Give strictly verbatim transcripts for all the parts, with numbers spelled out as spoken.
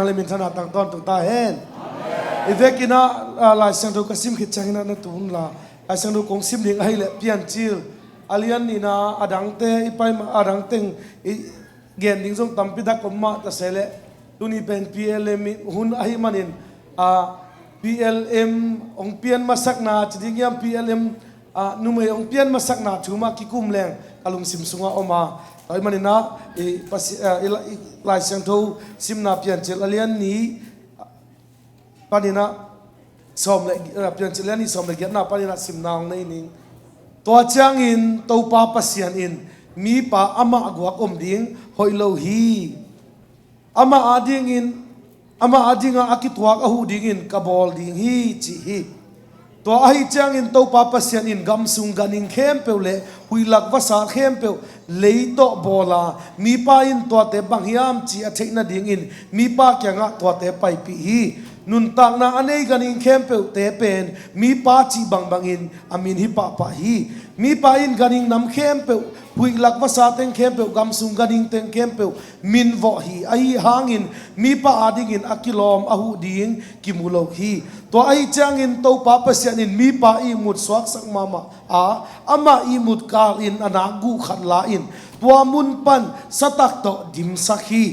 le minthanna tang tawntung ta hen. I vekin ah, ah, Lai Siangtho ka sim khit ciangin ah na tun la, Lai Siangtho kong sim ding ahih leh Piancil a lian nihna, a dangte i pai ma, a dang teng i gen ding zong tampi tak om mah ta se leh, tuni pen P L M i hun ahih manin, ah, P L M hong pian masakna ci ding hiam, P L M, ah, numei hong pian masakna thu mah kikum leng ka lungsim sungah om a. Tua ahih manin ah, i Pasi-, ah, i La-, i Lai Siangtho simna Piancil a lian nih panin ah sawm le, ah, Piancil a lian nih sawm le giatna panin ah simna hong nei ning. Tua ciangin Topa Pasian in mipa amah guak om ding hoih lo hi. Amah adingin, amah adinga a kituak a huh dingin ka bawl ding hi, ci hi. Tua ahih ciangin Topa Pasian in gam sung ganhing khempeuh le huihlak vasa khempeuh lei tawh bawl a, mipa in tuate bang hiam ci a theih nadingin mipa kiangah tuate paipih hi. Nuntakna a nei ganhing khempeuhte pen mipa cih bangbangin a min hi pahpah hi. Mipa in ganhing nam khempeuh, huihlak vasa teng khempeuh, gam sung ganhing teng khempeuh minvawh hi. Ahi hangin mipa adingin a kilawm a huh ding kimu lo hi. Tua ahih ciangin Topa Pasian in mipa ihmut suaksak mahmah a, amah ihmut kalin a nakguh khat la-in tua mun pan satak tawh dimsak hi.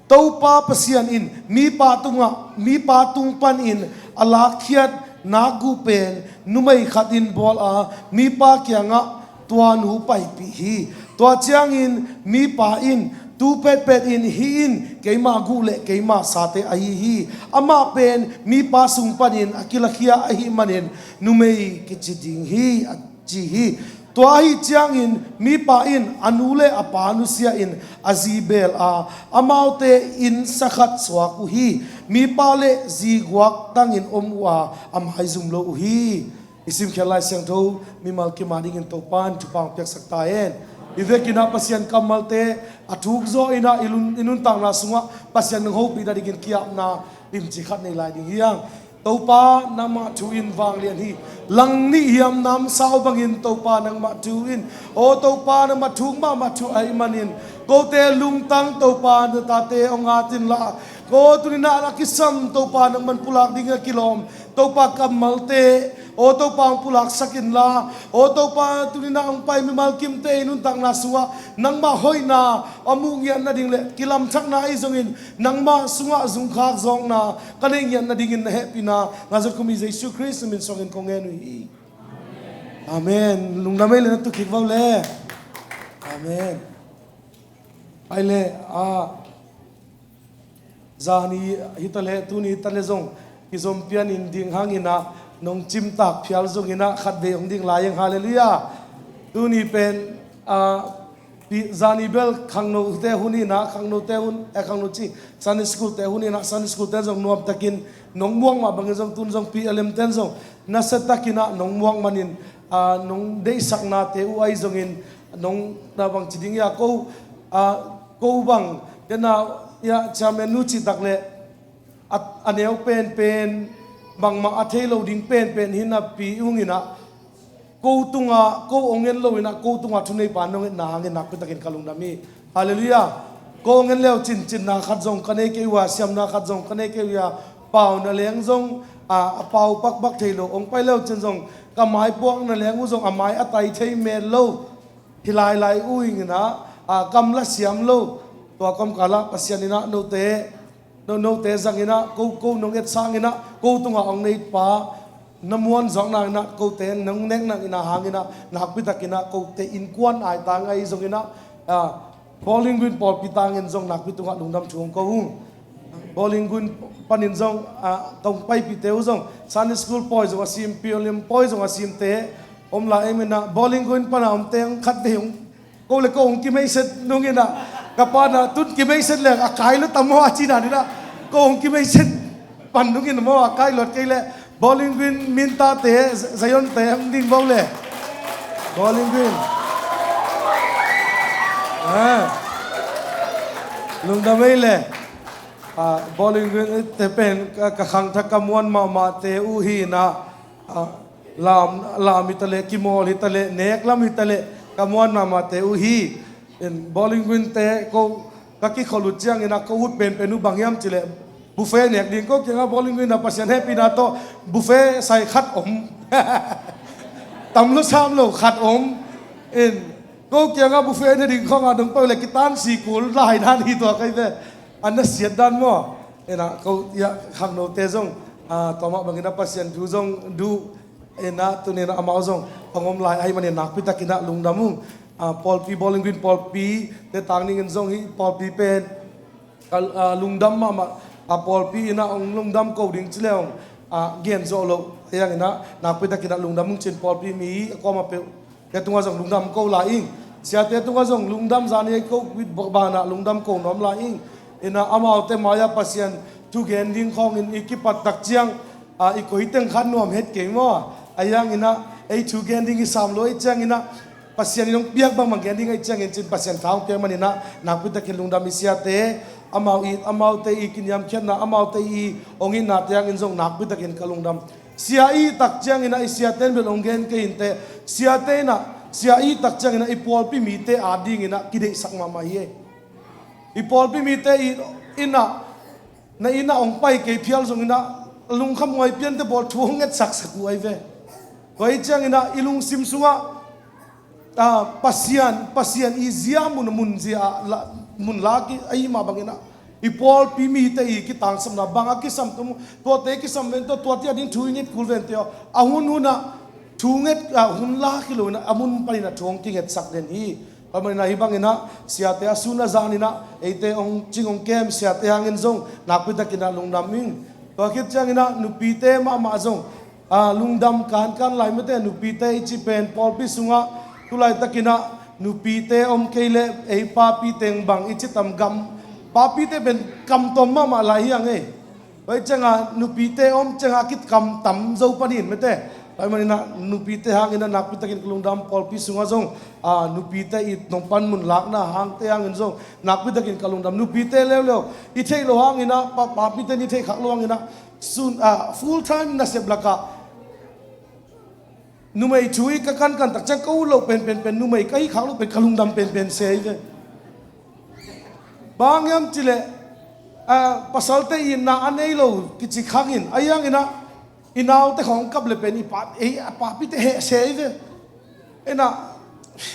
Topa Pasian in mipa tungah, mipa tung panin a lakkhiat nakguh pen numei khat in bawl a, mipa kiangah tua nu paipih hi. Tua ciangin mipa in, tu petpet in hih in keima guh le keima sate ahi hi. Amah pen mipa sung panin a kilakhia ahih manin numei kici ding hi, a ci hi. Tua ahih ciangin mipa in a nu le a pa nusia in a zi beel a, amaute inn sa khat suak uh hi. Mipa le zi guak tangin om uh a, a maizum lo uh hi. I simkhiat Lai Siangtho mimal kim adingin Topa in thupha hong piaksak ta hen. I vekin ah Pasian kammalte a thuk zaw in ah i lun-, i nuntakna sungah Pasian hong hopih nadingin ki-apna limci khat nei lai ding hi hang. Topa, nangmah thu in vanglian hi. Langnih hiam namsau bangin Topa nangmah thu in, aw Topa, nangmah thuk mahmah thu ahih manin kote lungtang Topa, na tate hong at inla, ko tuni-in ah a kisam Topa, nangman pulak dingin a kilawm Topa kammalte, aw Topa, hong pulaksak inla, aw Topa, tuni-in ah hong pai mimal kimte i nuntakna sungah nangmah hoihna a muh ngiat nading le kilamthakna ahi zongin nangmah sungah zungkhak zawkna ka neih ngiat nadingin na hehpihna Nazareth khumi Jesu Khrist min suangin kong ngen uh hi. Amen. Lungdam ei le, na tu kik vo le. Amen. Ai le, a, zani hi ta le, tuni hi ta le zong kizom pian in ding hangin ah nong cimtak phial zongin ah khatvei hong ding lai ing. Halleluiah. Tuni pen, a, pi-, zani bel khangnote hun in ah, khangnote hun, eh, khangno ci, Sunday school te hun in ah, Sunday school te zong nuamtakin nong muak mah bangin zong tun zong P L M ten zong nasatakin ah nong muak manin, ah, nong deihsaknate uh ahi zongin nong na bang ci ding ia ko, ah, ko bang, tena ia chairman nu cih tak leh a, a neu penpen, bangmah a thei lo ding penpen hi napi ung in ah, ko tungah, ko hong en lo in ah, ko tungah thuneipa nong etna hangin nakpitakin ka lungdam hi. Halleluiah. Ko hong en leu cin, cinna khat zong ka nei kei uh a, siamna khat zong ka nei kei uh a, pau na leng zong, a, a pau pakpak thei lo, hong pai leu cin zong ka mai puak na leng uh zong a mai a tai thei met lo. Hi lailai uh ing in ah, a, kam la siam lo. Tua kawmkal ah Pasian in ah note, no, note zangin ah, ko, ko nong et sangin ah, ko tungah hong neihpa na muan zawkna in ah, kote nong nekna in ah hangin ah, nakpitakin ah, kote innkuan aitang ahi zongin ah, a, Bowling Green pawlpi tangin zong nakpi tungah lungdam thu hong ko ung. Bowling Green panin zong, a, kong paipihte uh zong, Sunday school pawi zong a sim, P L M pawi zong a simte om lai ei min ah, Bowling Green pana omte hong khatvei hong ko le ko hong kimeiset nung in ah, ka pa na tun kimeiset leng a kai lo tam maw a ci na ni na, ko hong kimeiset pan nung in maw a kai luat kei le, Bowling Green mintate, Zionte hong ding vo le. Bowling Green. Ah. Lungdam ei le. Ah, Bowling Green te pen ka, ka khangthak ka muan mahmahte uh hi na. Ah, lam, lam hi ta leh, kimawl hi ta leh, nek lam hi ta leh, ka muan mahmahte uh hi. In Bowling Green te ko ka kikholh uh ciangin ah ko ut penpen uh bang hiam ci leh, Buffet nek ding, ko kiangah bowling green ah Pasian hehpihna tawh buffet sai khat om. Tam lo sam lo khat om. In, ko kiangah buffet ne ding khawngah dong peuh le kitan sikul lai dan hi tua kai ve. An na siat dan maw? Ina, ko ia khangnote zong, ah, tua mah bangin ah Pasian thu zong duh. Ina, tunin ah amau zong hong om lai ahih manin nakpi takin ah lungdam ung. Ah, pawlpi, bowling green pawlpi te tang ningin zong hih pawlpi pen ka, ah, lungdam mahmah, ah, pawlpi in ah hong lungdam ko ding ci le hong, ah, gen zawh loh. Ahi hangin ah nakpi takin ah lungdam ung cin pawlpi mi a kuamah peuh te tungah zong lungdam ko lai ing. Siate tungah zong lungdam zani ko banah lungdam ko nuam lai ing. In ah amaute mai-ah Pasian thu gen ding khawngin i kipat tak ciang, ah, i koi teng khat nuam het kei maw? Ahi hangin ah ei thu gen ding i sam lo ahih ciangin ah Pasian in hong piak bangbang gen ding ahih ciangin cin Pasian tha hong piak manin ah nakpi takin lungdam i siate, amau it, amaute i kiniamkhiatna, amaute i hong itnate hangin zong nakpi takin ka lungdam. Sia i tak ciangin ah i siate in bel hong gen kei inteh, siate in ah, sia i tak ciangin ah i pawlpi mite adingin ah kideihsak mahmah hi. I pawlpi mite i, in ah, na in ah hong pai kei phial zongin ah lungkham huai piante bawl thu hong ngetsak sak uh ahi ve. Tua ahih ciangin ah i lungsim sungah, ah, Pasian, Pasian i zia mun, mun zia, la, mun lak i, ahih mah bangin ah i pawlpi mite i kitangsapna bang a kisam tum, tuate kisam ven tawh, tuate ading thu i nget kul ven teh aw. A hun hun ah thu nget, ah, hun lak hi lo in ah a mun panin ah thu hong kingetsak den hi. Tua manin ah hih bangin ah siate a sun a zanin ah eite hong cing hong kem siate hangin zong nakpi takin ah lungdam ing. Tua khit ciangin ah nupite mahmah zong, ah, lungdam kankan lai mate, nupite i cih pen pawlpi sungah tu laitakin ah nupite om kei leh ei papi teng bang i cih tam, gam papite pen kam tawm mahmah lai hi hang ei. Tua ahih ciangah nupite om ciangah a kikam tam zo pan in mate. Tua ahih manin ah nupite hangin ah nakpi takin ka lungdam, pawlpi sungah zong, ah, nupite i nong panmun lakna hangte hangin zong nakpi takin ka lungdam. Nupite leuleu i theih loh hangin ah, pa, papite in i theih khak loh hangin ah sun, ah, full time nasep lakah numei thu i ka kankan tak ciang ka ut loh penpen pen, numei ka hih khak loh pen ka lungdam penpen se hi ve. Bang hiam cih leh, ah, pasalte itna a nei lo kici khang in, ahi hangin ah i naute khawng kap le pen i pa, ei, a papite heh se hi ve. Ina,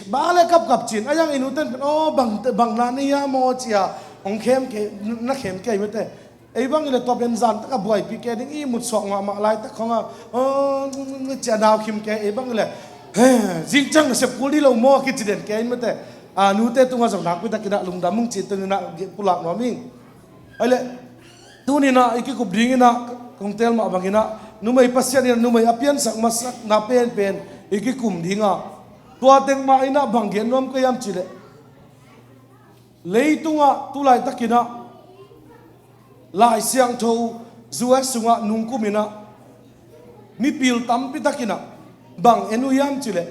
bang le kapkap cin, ahi hang i nute in pen, aw, bang, bang na nei hiam aw ci-a hong khem kei, na khem kei mate. Ei bangin le tua pen zan taka buaipih kei ding i, mutsuak mahmah laitak khawngah, aw, ci-a nau khim kei, ei bangin le, he, zing ciang na sep kul dih lo maw kici den kei mate. A, nute tungah zong nakpi takin ah lungdam ung ci tunin ah pulak nuam ing. Ahih leh tunin ah i kikup dingin ah kong teel mah bangin ah numei Pasian in ah numei a piansak masakna penpen i kikum ding a, tua teng mah in ah bang gen nuam ka hiam cih leh, leitungah tu laitakin ah Lai Siangtho U S sungah nungkum in ah mipil tampi takin ah bang en uh hiam cih leh,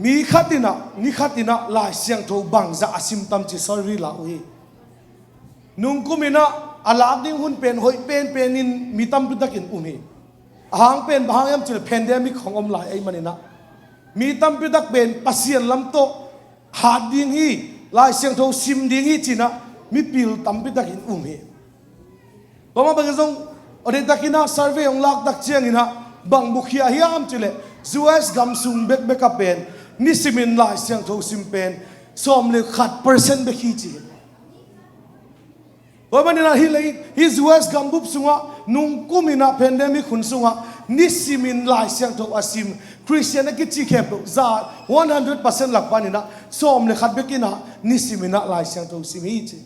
mi khat in ah, ni khat in ah Lai Siangtho bangzah a sim tam ci survey la uh hi. Nungkum in ah a lak ding hun pen hoih penpen in mi tampi takin um hi. A hang pen bang hang hiam cih leh pandemic hong om lai ahih manin ah mi tampi tak pen Pasian lam tawh hat ding hi, Lai Siangtho sim ding hi ci-in ah mipil tampi takin um hi. Tua mah bangin zong, a deihtakin ah survey hong lak tak ciangin ah bang mukhia hiam cih leh, U S gam sung bekbek ah pen nisimin Lai Siangtho sim pen sawm le khat percent bek hi ci hi. Tua manin ah hih lei, hih U S gambup sungah nungkum in ah pandemic hun sungah nisimin Lai Siangtho a sim Khristian a kici khempeuh za one hundred percent lak panin ah sawm le khat bek in ah nisimin ah Lai Siangtho sim hi ci.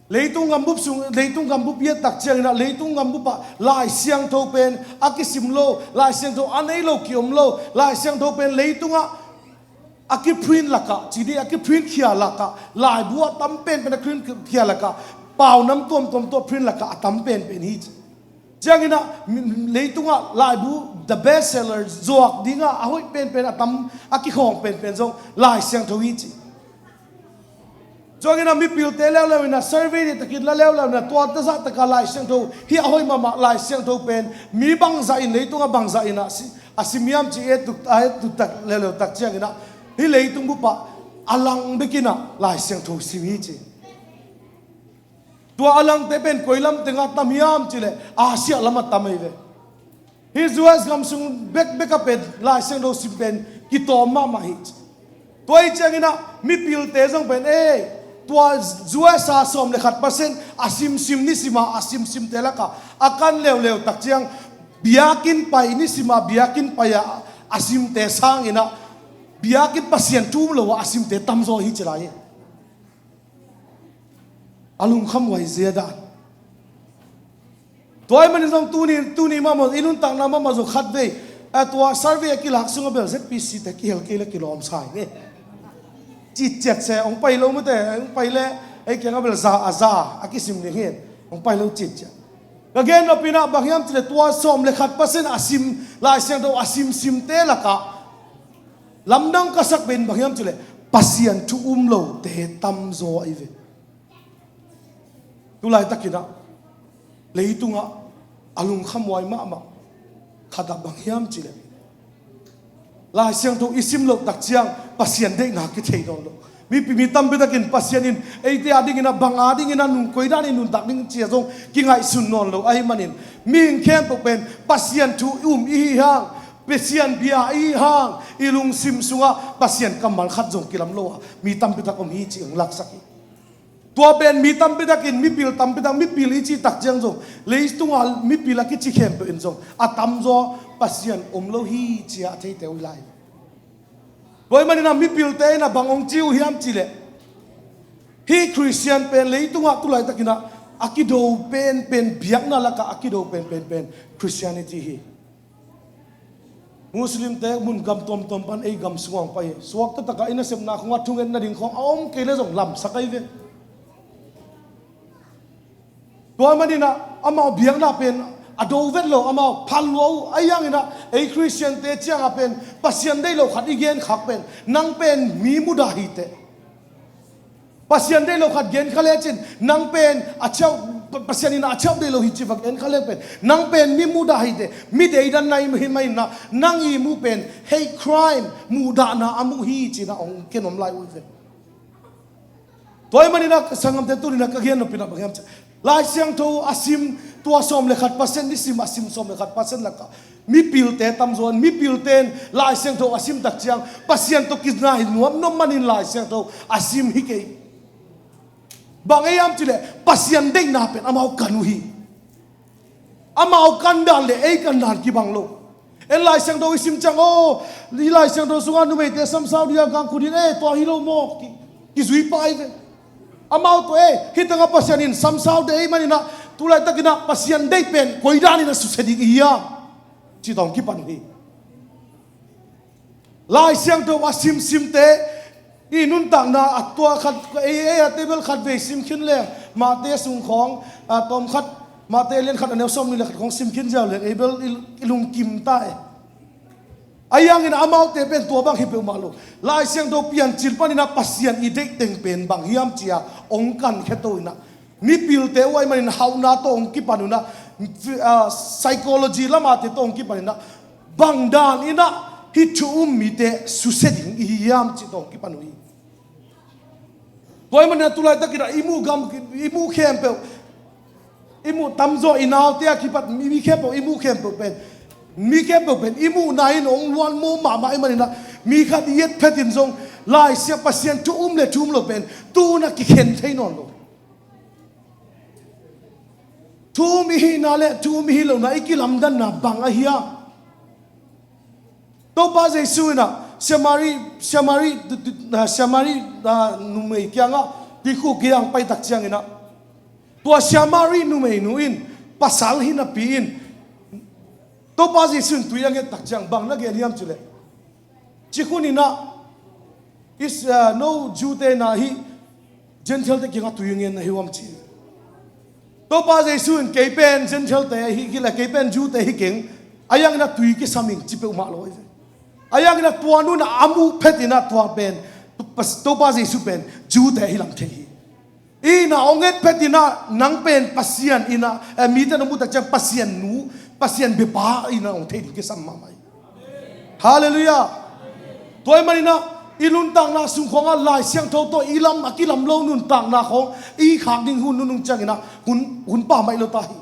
Leitung gambup sung, leitung gambup i et tak ciangin ah leitung gambup ah Lai Siangtho pen a kisim lo, Lai Siangtho a nei lo kiom lo, Lai Siangtho pen leitungah a kiprint lakah, ci dih, a kiprint khia lakah, laibu a tam penpen a kiprint khia lakah, pau nam tuamtuam tawh print lakah a tam penpen hi ci. Ciangin ah, leitungah laibu the best seller zuak dingah a hoih penpen a tam, a kikhawng penpen zong Lai Siangtho hi ci. Ciangin ah mipilte leuleu in ah survey deihtakin la leuleu in ah tua tazah takah Lai Siangtho, hih a hoih mahmah Lai Siangtho pen mi bangzah in, leitungah bangzah in ah si, a sim hiam ci, et tuk, a et tuk tak leuleu tak ciangin ah hih leitung bup ah a lang bek in ah Lai Siangtho sim hi ci. Tua a langte pen koi lam tengah tam hiam cih leh Asia lamah tam ahi ve. Hih U S gam sung bekbek ah pen Lai Siangtho sim pen kitawm mahmah hi. Tua hi ciangin ah mipilte zong pen, eh, tua U S a sawm le khat percent a simsim, nisim a a simsimte lakah a kan leuleu tak ciang, biakinn pai, nisim a biakinn pai a a simte sangin ah biakinn Pasian thu um lo a a simte tamzaw hi ci lai hi. A lungkhamhuai zia dan. Tua ahih manin zong tuni, tuni mahmah, i nuntakna mahmah zong khatvei, a, tua survey a kilak sungah bel Z P C te kihel kei le kilawm sa ing e. Citciat se, hong pai lo mate, hong pai le, ei kiangah bel za a za a kisim ding hi. Hong pai lo citciat. Ka gen nopna bang hiam cih leh tua sawm le khat percent a sim, Lai Siangtho a simsimte lakah lamdang ka sak pen bang hiam cih leh Pasian thu um lote tamzaw ahi ve. Tulaitak in ah leitungah a lungkhamhuai mahmah khat ah bang hiam cih leh Lai Siangtho i sim loh tak ciang Pasian deihna kithei nawn lo. Mi, mi tampi takin Pasian in eite a dingin ah bang a dingin ah nung koi danin nuntak ding ci-a zong kingaihsun nawn lo ahih manin mihing khempeuh pen Pasian thu um i hi hang, Pasian bia i hi hang, i lungsim sungah Pasian kammal khat zong kilam lo a mi tampi tak om hi cih hong laksak hi. Tua pen mi tampi takin, mipil tampi tak, mipil i cih tak ciang zong, leitungah mipil a kici khempeuh in zong a tamzaw Pasian om lo hi ci-a a theite uh hi lai. Tua ahih manin ah mipilte in ah bang hong ci uh hiam cih leh, hih Khristian pen leitungah tulaitakin ah a kido penpen, biakna lakah a kido penpen pen Christianity hi. Muslimte mun gam tuamtuam pan ei gam sungah hong pai hi. Suakta takah i nasepna khawngah thungetna ding khawng a om kei le zong lamsak ahi ve. Tua manin ah amau biakna pen a do vet lo, amau phal lua uh. Ahi hangin ah ei Khristiante ciangah pen Pasian deih lo khat i gen khak pen, nang pen mi mudah hi teh. Pasian deih lo khat gen kha lecin, nang pen a ciau, Pa-, Pasian in a ciau deih lo hi ci va gen kha leng pen, nang pen mi mudah hi teh, mi deidan na hi mah in ah, nang i muh pen hate crime, muhdahna a muh hi ci-in ah hong ken om lai uh hi ve. Tua ahih manin ah ka sanggamte, tuni-in ah ka gen nopna bang hiam cih leh, Lai Siangtho a sim tua sawm le khat percent, nisim a sim sawm le khat percent lakah mipilte tamzaw in, mipilte in Lai Siangtho a sim tak ciang Pasian tawh kinai nuam nuam manin Lai Siangtho a sim hi kei. Bang ei hiam cih leh Pasian deihna pen amau kan uh hi. Amau kan dan le ei kan dan kibang lo. En Lai Siangtho i sim ciang, aw, i Lai Siangtho sungah numeite samsau ding a gangkhu ding, eh, tua hi lo maw, ki, kizui pah hi ve. Amau tawh, eh, hih tengah Pasian in samsau deih ahih manin ah, tulaitakin ah Pasian deih pen koi danin ah susia ding i hiam, ci tawh hong kipan uh hi. Lai Siangtho a simsimte i nuntakna a tua khat, ei, ei a table khat vei sim khin leng, Matthai sung khawng, a, tawm khat, Matthai lian khat a neu sawmnih le khat khawng sim khin ziau leng, ei bel i, i lungkim ta e. Ahi hangin amaute pen tua bang hi peuhmah lo. Lai Siangtho Piancil panin ah Pasian i deih teng pen bang hiam ci-a hong kankhia to in ah, mipilte uh ahih manin hauhna tawh hong kipan un ah, ah, psychology lamate tawh hong kipan in ah, bang dan in ah hih thu um mite susia ding i hi hiam cih tawh hong kipan uh hi. Tua ahih manin ah tulaitakin ah i muh gam, i muh khempeuh, i muh tamzaw i naute a kipat mi, mi khempeuh, i muh khempeuh pen, mi khempeuh pen i muhna in hong luan maw mahmah ahih manin ah, mi khat i et phetin zong Lai Siang, Pasian thu um le thu um lo pen tu-in ah kikhen thei nawn lo. Thu um i hihna le thu um i hih lohna i kilamdanna bang a hiam? Topa Jesu in ah Samari, Samari, Samari, ah, numei kiangah tuikhuk kiang pai tak ciangin ah, tua Samari numeinu in pasal hi napi in Topa Jesu in tui a nget tak ciang bang na gen hiam cih leh, "Cikhun in ah, is, ah, no Jew-te in ah hih Gentile-te kiangah tui ngen na hi uh hiam?" ci. Topa Jesu in, "Kei pen Gentile-te hi kei leh, kei pen Jew-te hi keng, ahi hangin ah tui kisam ing," ci peuhmah lo hi ve. Ahi hangin ah tua nu in ah a muh phetin ah tua pen, Topa Jesu pen Jew-te hi lam thei hi. In ah hong et phetin ah nang pen Pasian in ah, eh, mite na muh tak ciang Pasian nu, Pasian biapa in ah hong thei ding kisam mahmah hi. Halleluiah. Tua ahih manin ah I nuntakna sung khawngah Lai Siangtho tawh i lam a kilam lo nuntakna khawng i khak ding hun nunung ciangin ah hun, hun pha mai lo ta hi.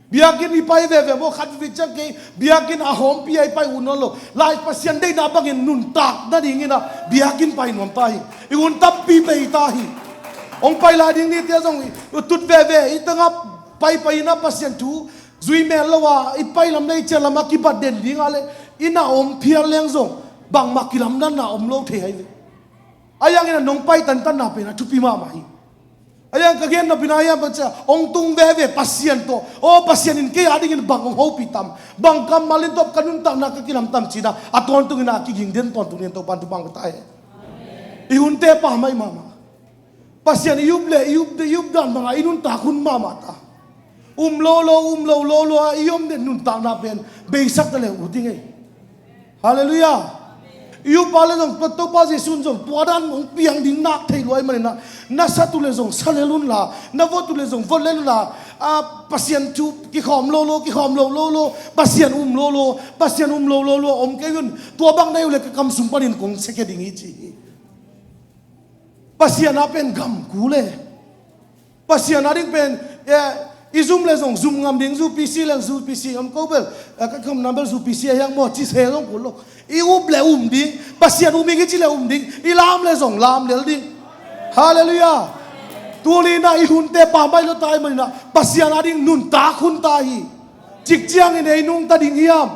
Biakinn i pai veve maw, khat vivit ciang kei biakinn a hawmpi a i pai uh nawn lo. Lai Pasian deihna bangin nuntak nadingin ah biakinn pai nuam ta hi. I hun tampi bei ta hi. Hong pai lai ding nite zong i tut veve i tangah paipai in ah Pasian thu zui mel lo a, i pai lam le i ciah lam a kibat den ding a le, i na om phial leng zong bangmah kilamdanna om lo thei ahi ve. A yang in ah nong pai tantanna pen a thupi mahmah hi. A yang ka gen nop in ah hiam bang ciah hong tung veve Pasian tawh, aw Pasian in kei a dingin bang hong hopih tam, bang kammal in tawh ka nuntakna ka kilam tam ci-in ah a tawntung in ah a kiging den tawntung in Topa'n thupha hong pia ta hen. I hunte pha mai mahmah. Pasian i up le i up, i up dan bangah i nuntak hun mahmah ta. Um lo lo, um lo lo lo a i om den nuntakna pen beisak ta le uh ding ei. Halleluiah. I up a le zong Topa Jesu in zong tua dan hong piang ding nak thei lua ahih manin ah, na sat uh le zong sa lel un la, na vot uh le zong vot lel un la, a, Pasian thu kikhawm lo lo, kikhawm lo lo lo, Pasian um lo lo, Pasian um lo lo lo om kei un. Tua bang na hi uh le ka kam sung panin kong siakhia ding hi ci hi. Pasian a pen gam kul e. Pasian a ding pen, eh, i zum le zong zum ngam ding, zu pisi le zu pisi, om ko bel, eh, ka kham nam bel zu pisi a hiang maw, ci se zong kul lo. I up le um ding, Pasian um ing i ci le um ding, i lam le zong lam lel ding. Halleluiah. Tuni in ah i hunte pha mai lo ta ahih manin ah Pasian a ding nuntak hun ta hi. Cik ciangin ei nungta ding hiam?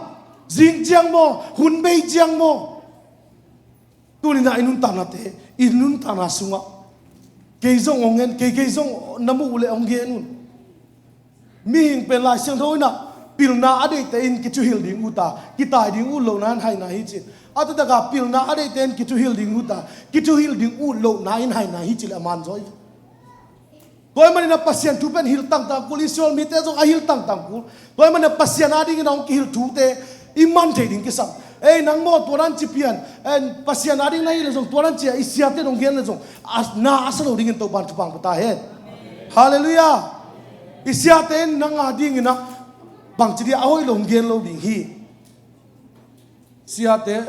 Zing ciang maw, hun bei ciang maw? Tuni in ah i nuntaknate, i nuntakna sungah kei zong hong en, kei, kei zong na muh uh le hong gen un. Mihing pen Lai Siangtho in ah pilna a deihte in kithuhilh ding ut a, kitai ding ut lohna in haina hi ci. A taktak a pilna a deihte in kithuhilh ding ut a, kithuhilh ding ut lohna in haina hi ci le a man zaw hi. Tua ahih manin ah Pasian thu pen hilh tangtang kul, Israel mite zong a hilh tangtang kul. Tua ahih manin ah Pasian a dingin a hong kihilh thute i man thei ding kisam. Ei, nang maw tua dan ci pian, eh, Pasian a ding na hih le zong tua dan ci a i siate in hong gen le zong a, na a sa lo dingin Topa'n thupha hong pia ta hen. Halleluiah. I siate in nang a dingin ah bangci dia a hoih lo hong gen lo ding hi. Siate,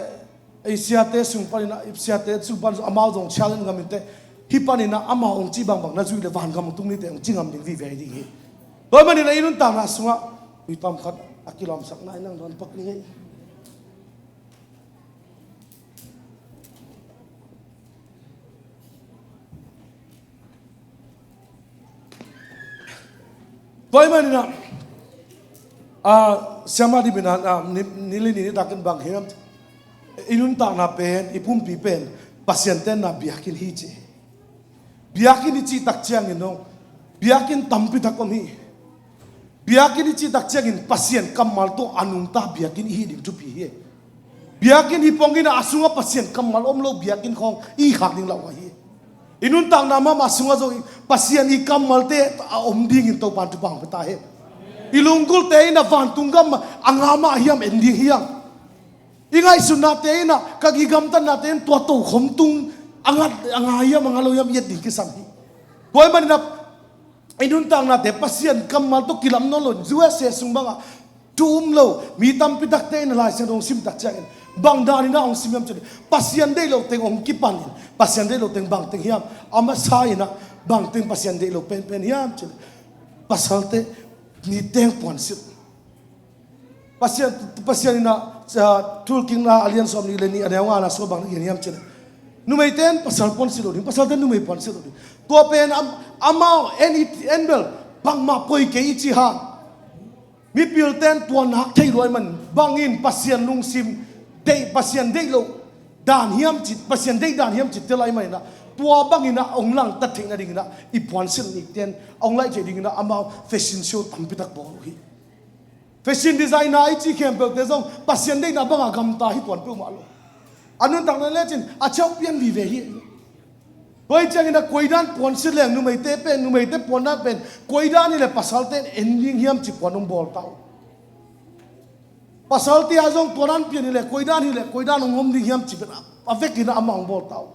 ei siate sung panin ah, siate sung pan amau zong challenge ngam in teh, hih panin ah amau hong ci bangbang na zuih le vangam hong tung ni teh hong ci ngam ding vive ding hi. Tua ahih manin ah i nuntakna sungah tui tam khat a kilawmsak nai nang dawn pak ni ngei. Tua ahih manin ah, ah, siamah dih bina, ah, ni, ni li ni ni takin bang hiam? I nuntakna pen, i pumpi pen Pasian tenna biakinn hi ci. Biakinn i cih tak ciangin dong, biakinn tampi tak om hi. Biakinn i cih tak ciangin Pasian kammal tawh a nungta biakinn i hih ding thupi hi. Biakinn hi pongin a sungah Pasian kammal om lo biakinn khawng i khak ding lauhuai hi. I nuntakna mahmah sungah zong Pasian i kammalte a om dingin Topa'n thupha hong pia ta hen. I lunggulte in a vantung gam a nga mah hiam en ding hiam? I ngaihsutnate in a ka i gamtatnate in tua tokhom tung a ngat a nga hiam a nga lo hiam i et ding kisam hi. Tua ahih manin a i nuntaknate Pasian kammal tawh kilam nawn lo in U S A sung bangah thu um lo mi tampi takte in a Lai Siangtho hong sim tak ciangin bang danin a hong sim hiam cih leh Pasian deih loh teng hong kipan in Pasian deih loh teng bang teng hiam? A masa in a bang teng Pasian deih lo penpen hiam cih leh pasalte ni teng puansilh. Pasian, Pasian in a, ah, Thulkikna a lian sawm nih le nih a neu nga na sungah bang na gen hiam cih leh numeite in pasal puansilh lo ding, pasalte in numei puansilh lo ding. Tua pen am, amau en i, en bel bangmah poi kei i ci hang. Mipilte in tua nak thei lua ahih man bangin Pasian lungsim deih, Pasian deih loh dan hiam cih, Pasian deih dan hiam cih tel ahih manin a tua bangin a hong langtat theih nadingin a i puansilh nihte in a hong laih theih dingin a amau fashion show tampi tak bawl uh hi. Fashion designer i cih khempeuhte zong Pasian deihna bangah gamta hi tuan peuhmah lo. A nuntakna lecin a cheu pian vive hi. Tua hi ciangin a koidan puansilh leng numeite pen, numeite puandan pen koidan hileh pasalte in en ding hiam cih puan hong bawl ta uh. Pasalte a zong tuadan pian hileh koidan hileh koidan hong om ding hiam cih pen a, a vekin a amah hong bawl ta uh.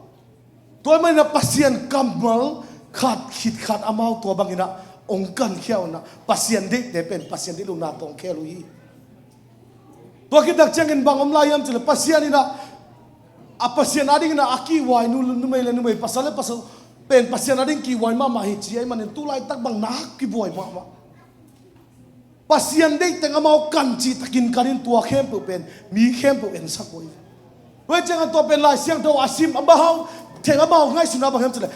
Tua ahih manin a Pasian kammal khat khit khat amau tua bangin a hong kankhia uh in a Pasian deihte pen Pasian deih lohna tawh hong khel uh hi. Tua khit tak ciangin bang om lai hiam cih leh Pasian in a A Pasian adingin a kihuai nu, numei le numei, pasal le pasal pen Pasian ading kihuai mahmah hi ci ahih manin tu laitak bang nak kihuai mahmah. Pasian deih teng amau kan cih takin kanin tua khempeuh pen mi khempeuh ensak uh hi. Tua hi ciangin tua pen Lai Siangtho a sim amau, theng amau ngaihsutna bang hiam cih leh,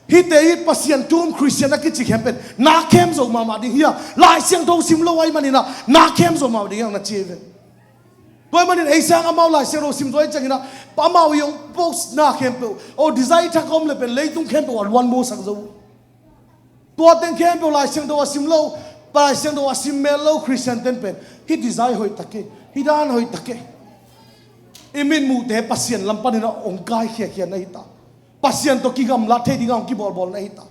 hihte hi Pasian thu um Khristian a kici khempeuh pen na khem zo mahmah ding hi a, Lai Siangtho sim lo ahih manin ah na khem zo mahmah ding hi a na ci hi ve. Tua ahih manin ei sang amau Lai Siangtho sim zo ahih ciangin ah amau i hong post na khempeuh, aw, design thak a om le pen leitung khempeuh a luan musak zo. Tua teng khempeuh Lai Siangtho a sim lo, Lai Siangtho a sim mel lo Khristian ten pen hih design hoih tak hi, hih dan hoih tak hi. I mitmuhte Pasian lam panin a hong kaikhiakhia na hi ta. Pasian tawh kigamlat thei dingin a hong kibawlbawl na hi ta.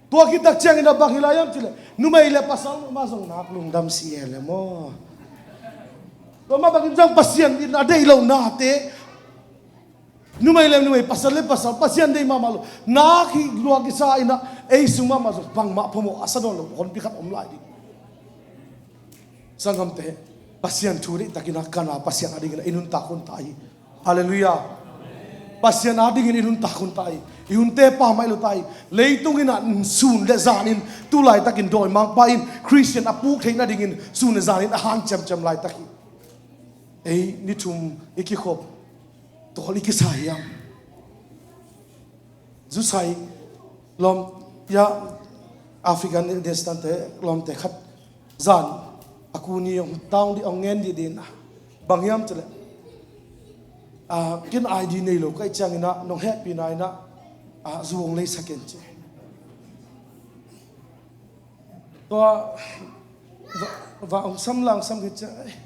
Tua khit tak ciangin a bang hi lai hiam cih leh numei le pasal mah zong nak lungdam si e le maw. Tua mah bangin zong Pasian in a deih lo nate, numei le numei, pasal le pasal, Pasian deih mahmah lo nak hi lua kisa in ah ei sung mahmah zong bangmah phamawh a sa nawn lo honpi khat om lai ding. Sanggamte, Pasian thu deih takin a kan a Pasian adingin a i nuntak hun ta hi. Halleluiah. Pasian adingin i nuntak hun ta hi. I hunte pammaih lo ta hi. Leitung in ah sun le zanin tu laitakin dawimangpa in Khristian a puk theih nadingin sun le zanin a han ciamciam laitak hi. Ei ni thum i kikhop tawl i kisa hiam? Zusai lawm, ya, Afghanistan te lawmte khat zan a ku ni hong tang dih, hong ngen dih dih na. Bang hiam cih leh, ah, ken I D nei lo ka hih ciangin ah nong hehpihna in ah, ah, zu hong leisak in ci. Tua va, va hong sam la hong sam khit ciang, eh,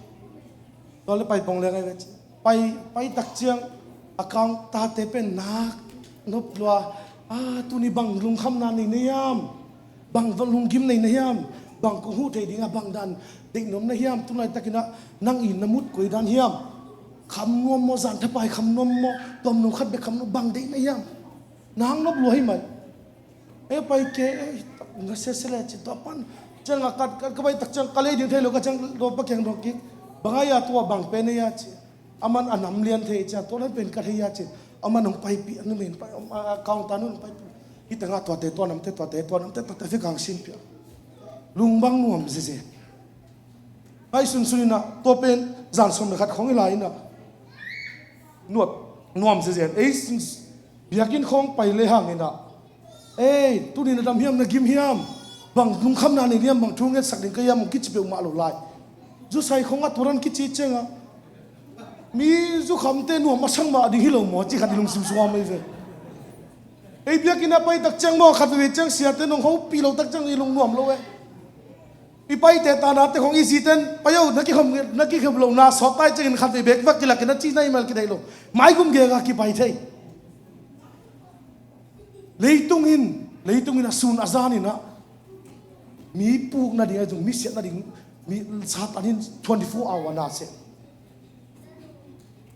tua le pai pong leng ai ve ci. Pai, pai tak ciang a kang tate pen nak nop lua. Ah, tuni bang lungkhamna nei na hiam? Bang, bang lunggim nei na hiam? Bang kong huh thei ding a bang dan deih nuam na hiam? Tu laitakin ah nang i na mut koi dan hiam? Kham nuam maw, zan thapai kham nuam maw, tuamnu khat bek kham nuam, bang deih na hiam? Nak nop lua hi mai. E pai ke, e, nga sese le ci tua pan. Ciang a kat, kat ka pai tak ciang ka lei ding thei lo ka ciang dawpa kiang dawk kik. Bang a ia tua bang pen a ia ci. Aman a nam lian thei ciang tua nan pen ka thei ia ci. Aman hong paipih, a nu men pai, a, a, counter nun hong paipih. Hih tengah tuate, tua namte, tuate, tua namte, tuate, fik hong sinpih. Lung bang nuam zeze. Ngai sunsun in ah, tua pen zan sawm le khat khong i lai in ah. Nuam, nuam zezen. Ei, biakinn khong pai le hang in ah. Ei, tuni na dam hiam, na gim hiam? Bang lungkhamna nei hiam, bang thu ngetsak ding ka hiam, hong kici peuhmah lo lai. Zusai khong a turan kici ciang a, mi zukhamte nuam a sang mah ding hi lo maw, ci khat i lungsim suam ei ve. Ei biakinn a pai tak ciang maw, khat veve ciang siate nong hopih lo tak ciang i lung nuam lo eh. I paite tanate khong i ziten, pai o, na kikhom, na kikhom lo na sawt tai ciangin khat vei bek vak kilak in a ci na i mal kidaih lo. Maigum gega kipai thei. Leitung in, leitung in a sun a zan in ah mi puk nading a zung, mi siat nading, mi Satan in twenty-four hour na se.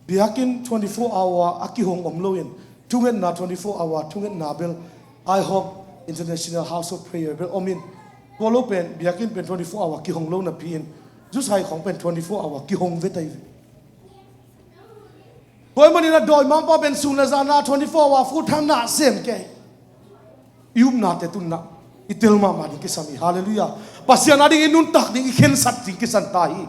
Biakinn twenty-four hour a kihong om lo in, thungetna twenty-four hour, thungetna bel, I Hope International House of Prayer bel om in, tua lo pen, biakinn pen twenty-four hour kihong lo napi in, zusai khong pen twenty-four hour kihong ve tai ve. Tua ahih manin a dawimangpa pen sun le zan a twenty-four hour full time na sem kei. I upnate tunna i tel mahmah ding kisam hi. Halleluiah. Pasian ading i nuntak ding, i khensat ding kisan ta hi.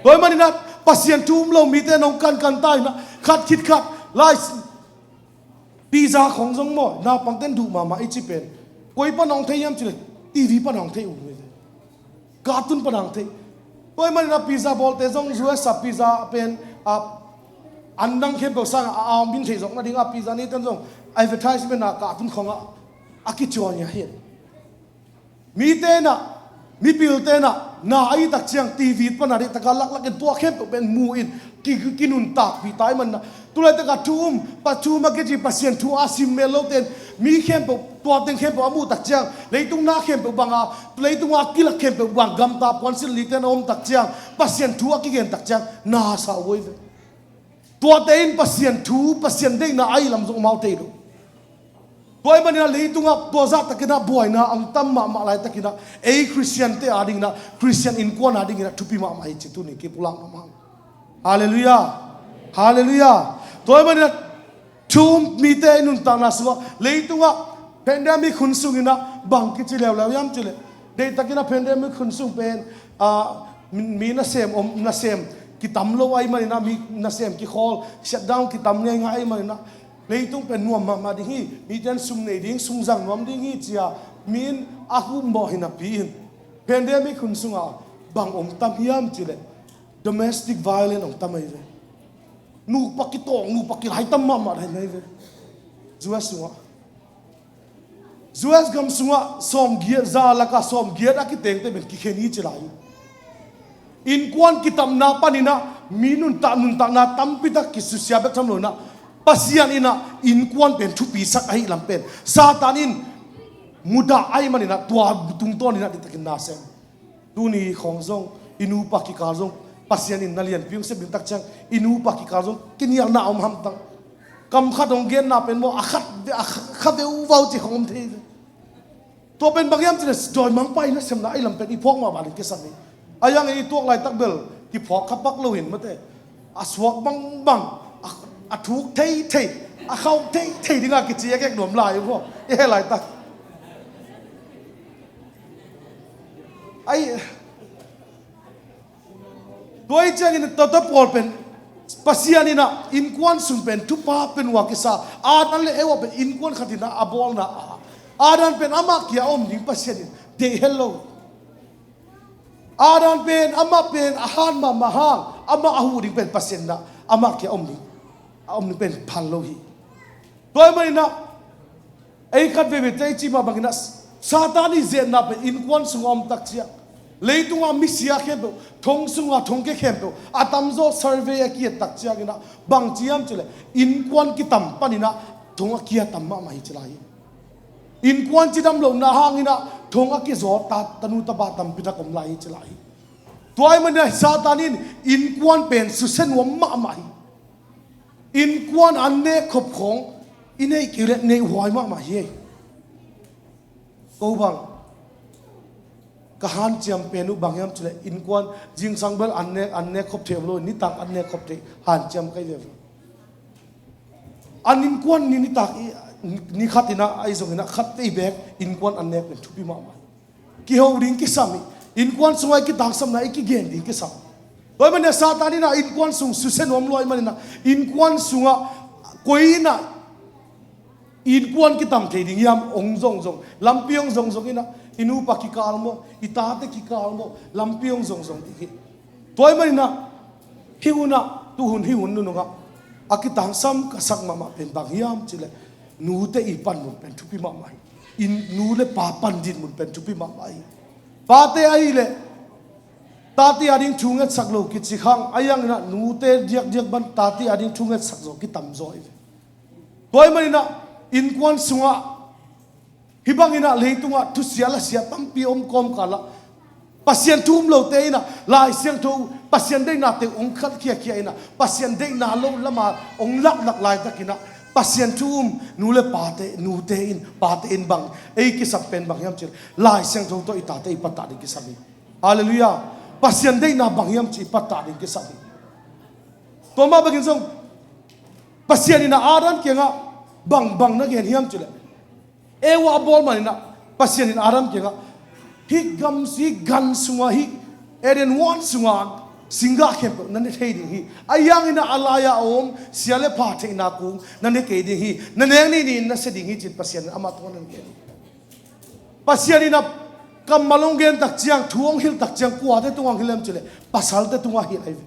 Tua ahih manin ah Pasian thu um lo mite nong kankan ta in ah, khat khit khat lai, pizza khong zong maw, naupangten duh mahmah i ci pen koi pan hong thei hiam cih leh T V pan hong thei uh hi. Cartoon pan hong thei. Tua ahih manin a pizza bawlte zong U S a pizza pen, a, an dang khempeuh sang a, a, a min thei zong nading a pizza neiten zong advertisement a cartoon khong a, a kicuan hi a hi. Mite in ah, mipilte in ah, na a i tak ciang T V pan a deih taka laklak in tua khempeuh pen mu in ki, ki, kinuntakpih ta ahih manin ah, tu laitak a thu um, pa thu um a kici Pasian thu a sim mel lote in, mi khempeuh, tua teng khempeuh a muh tak ciang, leitung na khempeuh bang a, leitung a kilak khempeuh bang gamta puansilh lite in a om tak ciang, Pasian thu a kigen tak ciang, na sa uh hi ve. Tuate in Pasian thu, Pasian deihna a i lam zong amau thei lo. Tua ahih manin ah leitung ah tua zah takin ah buaina hong tam mahmah laitakin ah, ei Khristiante adingin ah, Khristian innkuan adingin ah thupi mahmah hi ci tuni kipulak mahmah. Halleluiah. Halleluiah. Tua ahih manin ah Thu um mite i nuntakna sungah, leitungah pandemic hun sungin ah bang kici leuleu hiam cih leh, deihtakin ah pandemic hun sung pen, ah, mi, mi nasem om, nasem kitam lo ahih manin ah, mi nasem kikhawl, shutdown kitam ngeingai ahih manin ah, leitung pen nuam mahmah ding hi, mite in sum nei ding, sum zang nuam ding hi ci-a mi in a humbawh hi napi-in, pandemic hun sungah bang om tam hiam cih leh, domestic violence om tam ahi ve. Nupa kitawng, nupa kilai tam mahmah ahi ve. U S sungah, U S gam sungah sawmgiat, za lakah sawmgiat a kitengte pen kikhen hi ci lai hi. Innkuan kitamna panin ah mi nuntak, nuntakna tampi tak kisusia bek tham lo-in ah, Pasian in ah innkuan pen thupisak ahih lam pen Satan in mudah ahih manin ah, tua tungtawnin ah deihtakin na sem. Tuni khawng zong i nupa kikal zong Pasian in na lianpi hong sep ding tak ciang, i nupa kikal zong kinialna om hamtang. Kam khat hong genna pen maw, a khat ve, a kha veuvau ci khawng om thei ve. Tua pen bang hiam cih leh, dawimangpa i nasemna ahih lam pen i phawk mah bangin kisam hi. A yang i tuak laitak bel kiphawk kha pak lo hi mate. A suak bangbang, a, a thuk theithei, a khauh theithei dingah kici a kek nuam lai uh maw, i heh laitak. Ai, tua ahih ciangin tua, tua pawl pen Pasian in ah innkuan sung pen thupha pia uh a kisa. Adam le Eva pen innkuan khat in ah a bawlna a, Adam pen amah kia a om ding Pasian in deih het lo. Adam pen, amah pen a hat mahmah hang, amah a huh ding pen Pasian in ah amah kia a om ding, a om ding pen phal lo hi. Tua ahih manin ah, ei khat veve tei ci mah bangin ah, Satan i zetna pen innkuan sungah om tak ciang, leitungah misia khempeuh, thong sungah thong kia khempeuh a tamzaw survey a ki-et tak ciangin ah, bang ci hiam cih leh, innkuan kitam panin ah thong a kia tam mahmah hi ci lai hi. Innkuan cidam lohna hangin ah thong a kizaw ta, tanu tapa tampi tak om lai hi ci lai hi. Tua ahih manin ah Satan in innkuan pen susia nuam mahmah hi. Innkuan an nek khop khawng i neih kei leh neih huai mahmah hi. Ko bang ka hanciam pen uh bang hiam cih leh, innkuan zingsang bel an nek, an nek khop thei om lo, nitak an nek khop thei hanciam ka hi ve. An innkuan ni, nitak i, ni khat in ah, ahi zongin ah khatvei beek innkuan an nek pen thupi mahmah. Kiho ding kisam hi. Innkuan sungah i kitangsapna i kigen ding kisam. Tua ahih manin ah Satan in ah innkuan sung susia nuam lua ahih manin ah, innkuan sungah koi in ah innkuan kitam thei ding hiam hong zongzong, lampi hong zongzong in ah, i nupa kikal maw, i tate kikal maw, lampi hong zongzong ding hi. Tua ahih manin ah, hih hun ah, tuhun hih hun nunungah a kitangsam ka sak mahmah pen bang hiam cih leh, nute i panmun pen thupi mahmah hi. Inn, nu le pa pan dinmun pen thupi mahmah hi. Pate ahih leh, tate ading thu ngetsak lo kici khang, a yang in ah nute diakdiak bang tate ading thu ngetsak zaw kitam zaw hi ve. Tua ahih manin ah innkuan sungah, hih bangin ah leitungah thusia lasia tampi om kawmkal ah, Pasian thu um lote in ah Lai Siangtho, Pasian deihnate hong khat khiakhia in ah, Pasian deihna lo lamah hong laklak laitakin ah, Pasian thu um nu le pate, nute in, pate in bang, ei kisam pen bang hiam cih leh, Lai Siangtho tawh i tate i pattah ding kisam hi. Halleluiah. Pasian deihna bang hiam cih i pattah ding kisam hi. Tua mah bangin zong Pasian in ah Adam kiangah bang, bang na gen hiam cih leh, Eva a bawl manin ah Pasian in Adam kiangah, hih gam, hih gan sungah, hih Eden huan sungah singgah khempeuh na ne thei ding hi. A yang in ah a lai-ah a om sia le pha theihna kung na ne kei ding hi. Na nek ni ni-in na sia ding hi, ci-in Pasian in amah tungah na gen hi. Pasian in ah kammal hong gen tak ciang, thu hong hilh tak ciang, kuate tungah hong hilh hiam cih leh, pasalte tungah hilh ahi ve.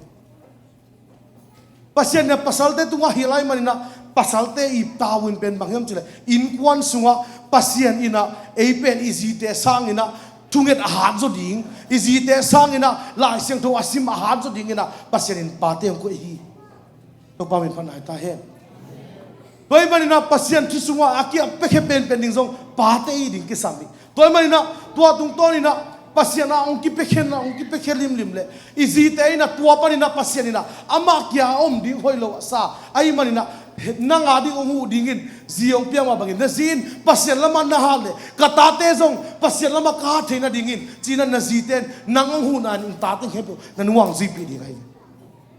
Pasian in ah pasalte tungah hilh ahih manin ah, pasalte i tavuan pen bang hiam cih leh, innkuan sungah Pasian in ah ei pen i zite sangin ah thunget a hat zaw ding, i zite sangin ah Lai Siangtho a sim a hat zaw dingin ah Pasian in pate hong koih hi. Topa min phat nai ta hen. Tua ahih manin ah Pasian thu sungah a ki-ap piakhia penpen ding zong pate i ding kisam hi. Tua ahih manin ah tua tungtawnin ah Pasian ah hong kipiakhia, hong kipiakhia limlim leh, i zite in ah tua panin ah Pasian in ah amah kia a om ding hoih lo a sa ahih manin ah, nang a ding hong huh dingin zi hong piak mah bangin, na zi in Pasian lamah na hat leh, ka tate zong Pasian lamah ka hat theih nadingin, ci-in ah na zite in nang hong huhna in tate khempeuh na nuang zuipih ding ahi.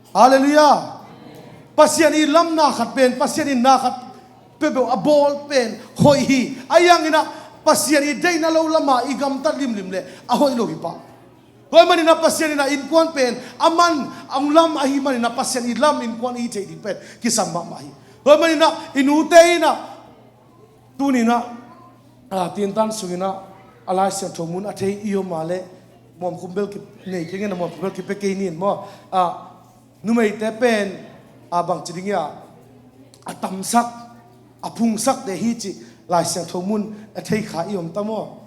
Halleluiah. Pasian i lam na khat pen, Pasian in na khat peuhpeuh a bawl pen hoih hi. Ahi hangin ah Pasian i deihna lo lama i gamtat limlim leh a hoih lo hi pah. Tua ahih manin ah Pasian in ah innkuan pen a man a lam ahih manin ah Pasian i lam innkuan i theih ding pen kisam mahmah hi. Tua ahih manin ah i nute in ah tuni in ah, ah, tintan sungin ah a Lai Siangtho mun a thei i om a leh muamkhum bel ki nei kei ing, muamkhum bel kipia kei ni maw. Ah, numeite pen, ah, bangci ding hiam, a tamsak, a phungsak te hi cih Lai Siangtho mun a thei kha i om ta maw?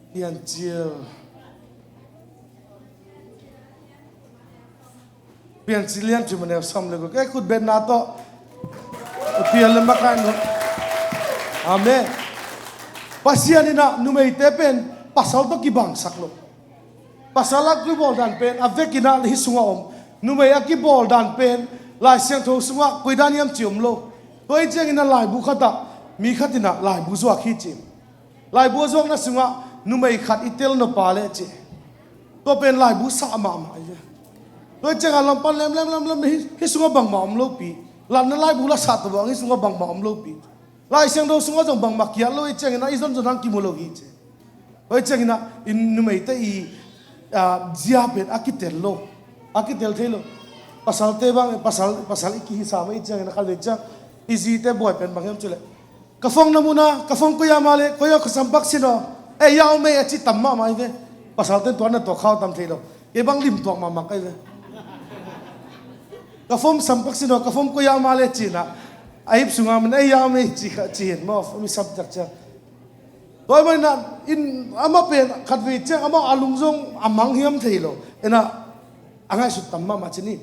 Piancil. Piancil lian thum a neu sawm le guk. Ei, khut betna tawh. Pial le makai no. Amen. Pasian in ah numeite pen pasal tawh kibangsak lo. Pasal a kibawl dan pen a vekin ah hih sungah om. Numei a kibawl dan pen Lai Siangtho sungah koi dan hiam ci om lo. Tua ahih ciangin ah laibu khatah mi khat in ah laibu zuak hi ci. Laibu a zuakna sungah numei khat i tel nop a leh ci. Tua pen laibu sah mahmah hi ve. Tua ahih ciangah lam pan lemlem lemlem hih, hih sungah bangmah om lopi. Latna laibu la sah tawh bang hih sungah bangmah om lopi. Lai Siangtho sungah zong bangmah kiat lo ahih ciangin ah i zonzon hang kimu lo hi ci. Tua ahih ciangin ah i numeite i, ah, zia pen a kitel lo. A kitel thei lo. Pasalte bang, pasal, pasal i kihisa mah ahih ciangin ah khat vei ciang i zite buai pen bang hiam cih leh, ka phone na mu na, ka phone koi ah om a leh, koi ah ka sampak sin aw. Eh, ya om ei a ci tam mahmah hi ve. Pasalte in tua na tuak khau tam thei lo. Kei bang lim tuak mahmah ka hi ve. Ka phone sampak sin aw, ka phone koi ah om a leh ci-in ah a hip sungah man, eh, ya om ei ci kha, ci hi maw, phone i sam tak ciang. Tua ahih manin ah in amah pen khat vei ciang amah a lung zong a mang hiam thei lo. In ah a ngaihsut tam mahmah ci ni.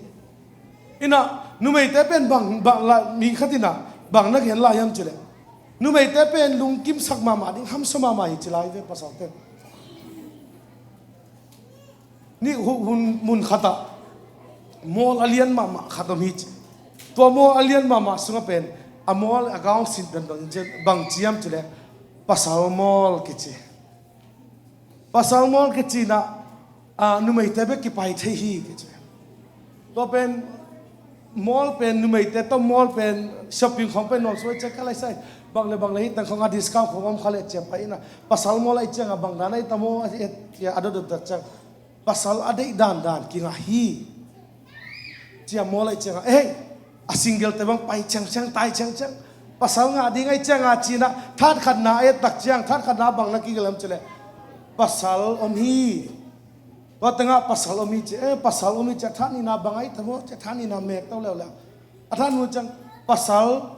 In ah numeite pen bang, bang la, mi khat in ah bang na gen lai hiam cih leh, numeite pen lungkimsak mahmah ding hamsa mahmah hi ci lai ve pasalte. Nih hu-, hun, mun khatah mall a lian mahmah khat om hi ci. Tua mall a lian mahmah sungah pen a mall a gaung sin pen bang ci, bang ci hiam cih leh, Pasal Mall kici. Pasal Mall kici in ah, ah, numeite bek kipai thei hi kici. Tua pen mall pen numeite tawh mall pen shopping khawng pen nuam suak ciang ka lai sai. Bang le bang le hi teng khawng a discount khawng om kha leh ciang pai in ah. Pasal mall ahih ciangah bang dan a hi tam aw, a, a, a dot dot ciang. Pasal a deih dandan kingah hi. Ciang mall ahih ciangah, eh, a single te bang pai ciangciang, tai ciangciang. Pasal ngah ding ahih ciangah ci-in ah, that khatna a et tak ciang, that khatna bang na kigelh hiam cih leh, pasal om hi. Tua tengah pasal om hi ci, eh, pasal om hi ci, a that nihna bang ahi tam aw ci, a that nihna mek to leuleu. A that nihna ciang pasal,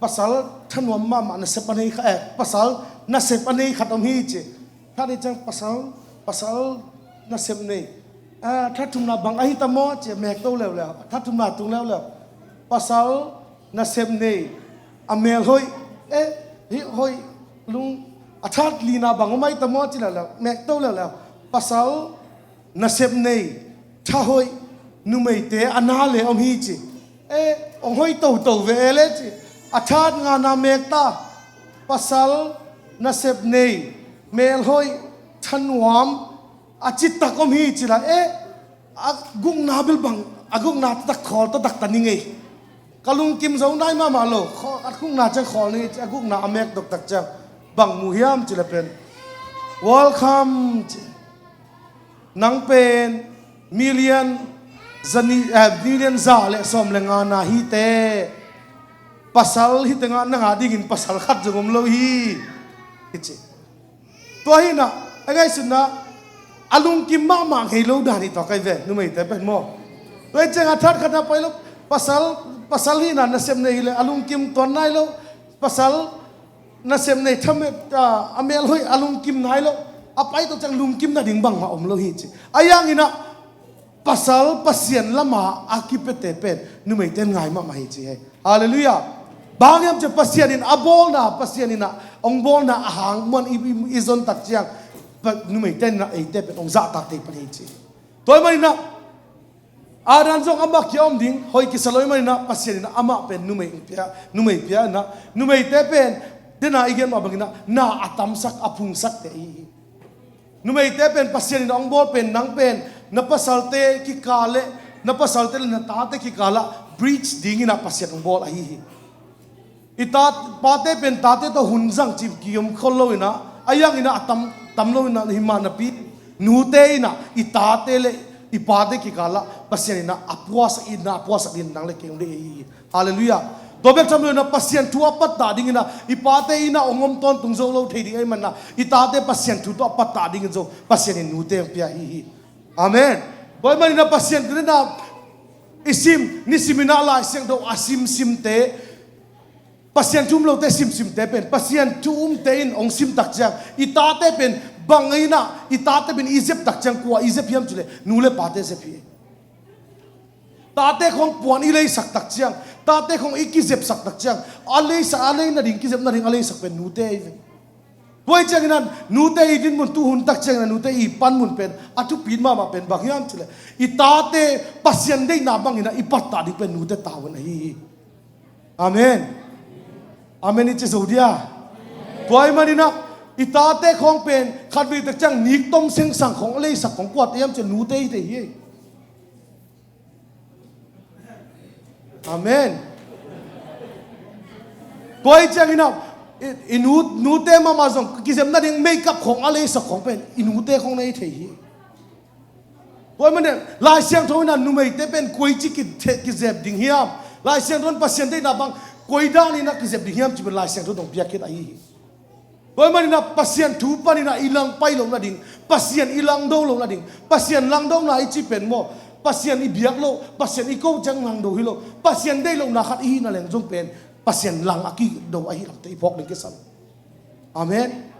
pasal thanuam mahmah nasep a nei kha, eh, pasal nasep a nei khat om hi ci. That nih ciang pasal, pasal nasep nei. Ah, that thumna bang ahi tam aw ci, mek to leuleu. A that thumna tung leuleu. Pasal nasep nei. A mel hoih, eh, hih hoih lung, a that lina bang om ahi tam aw ci leuleu, mek to leuleu. Pasal nasep nei, tha hoih, numeite a na le om hi ci. Eh, hong hoih toto ve e le ci. A that ngana mek ta. Pasal nasep nei, mel hoih, thanuam, a citak om hi ci la. Eh, a gukna bel bang, a gukna taktak khawl taktak ta ning ei. Ka lungkim zo nai mahmah lo, khawl, a gukna ciang khawl ning ei ci, a gukna a mek doktak ciang bang mu hiam ci la pen, welcome ci. Nang pen million zani, eh, million za le sawm le nga na hi te. Pasal hi tengah nang a dingin pasal khat zong om lo hi. Hi ci. Tua hi in ah, a ngaihsutna, a lungkim mahmah ngei lo dan hi tawh ka hi ve, numeite pen maw. Tua hi ciangah that khatna pai lo, pasal, pasal hi in ah nasep nei hi leh a lungkim tuan nai lo, pasal nasep nei thamet, ah, a mel hoih a lungkim nai lo, a pai tawh ciang lungkim nading bangmah om lo hi ci. A hi hangin ah, pasal Pasian lama a kipiate pen numeite in ngai mahmah hi ci hi. Halleluiah. Bang hang hiam cih leh Pasian in a bawlna, Pasian in a hong bawlna a hang muan i, i, i zon tak ciang, pa, numeite in a eite pen hong zahtak thei pan hi ci. Tua ahih manin ah, Adam zong amah kia om ding, hoih kisa lo ahih manin ah, Pasian in a amah pen numei pia, numei pia in ah, numeite pen, dena i gen mah bangin ah, na a tamsak, a phungsak te i hi. Numeite pen Pasian in a hong bawl pen, nang pen na pasalte kikal le Na pasalte le na tate kikalah bridge dingin ah Pasian hong bawl ahi hi. I ta, pate pen tate tawh hun zang cih kiom khol lo in ah, a yang in ah a tam, tam lo in ah hi mah napi, nute in ah i tate le i pate kikalah Pasian in ah a puasak in ah, a puasak in nang le kei hong deih ahi hi. Halleluiah. Tua bek tham lo in ah Pasian thu a pattah dingin ah i pate in ah hong om tawntung zo lo thei ding ahih manin ah i tate Pasian thu tawh a pattah dingin zong Pasian in nute hong pia ahi hi. Amen. Tua ahih manin ah Pasian thu in ah i sim, nisim in ah Lai Siangtho a simsimte, Pasian thu um lote simsimte pen, Pasian thu umte in hong sim tak ciang i tate pen bang in ah, i tate pen i zep tak ciang kua i zep hiam cih leh nu le pate zep hi. Tate khawng puan i leisak tak ciang, tate khawng i kizepsak tak ciang, a leisak, a lei nading, kizep nading a leisak pen nute ahi ve. Tua ahih ciangin ah nute i dinmun, tu hun tak ciangin ah nute i panmun pen a thupi mahmah pen bang hiam cih leh i tate Pasian deihna bangin ah i pattah ding pen nute tavuan ahi hi. Amen. Amen i ci zo dia. Tua ahih manin ah i tate khawng pen khatvei tak ciang nik tom sengsang khawng a leisak khawng kuate hiam cih leh nute hi thei hi. Amen. Tua ahih ciangin ah i, i nu, nute mahmah zong kizep nading makeup khawng a leisak khawng pen i nute khawng na hi thei hi. Tua ahih manin Lai Siangtho in ah numeite pen koici ki, kizep ding hiam, Lai Siangtho in Pasian deihna bang koi dan in ah kizep ding hiam cih pen Lai Siangtho in hong piak khit ahi hi. Tua ahih manin ah Pasian thu panin ah i langpai loh nading, Pasian i langdo loh nading, Pasian langdona i cih pen maw, Pasian i biak loh, Pasian i ko ciang langdo hi lo, Pasian deih lohna khat i hih na leng zong pen Pasian lang a kido ahih lamte i phawk ding kisam. Amen.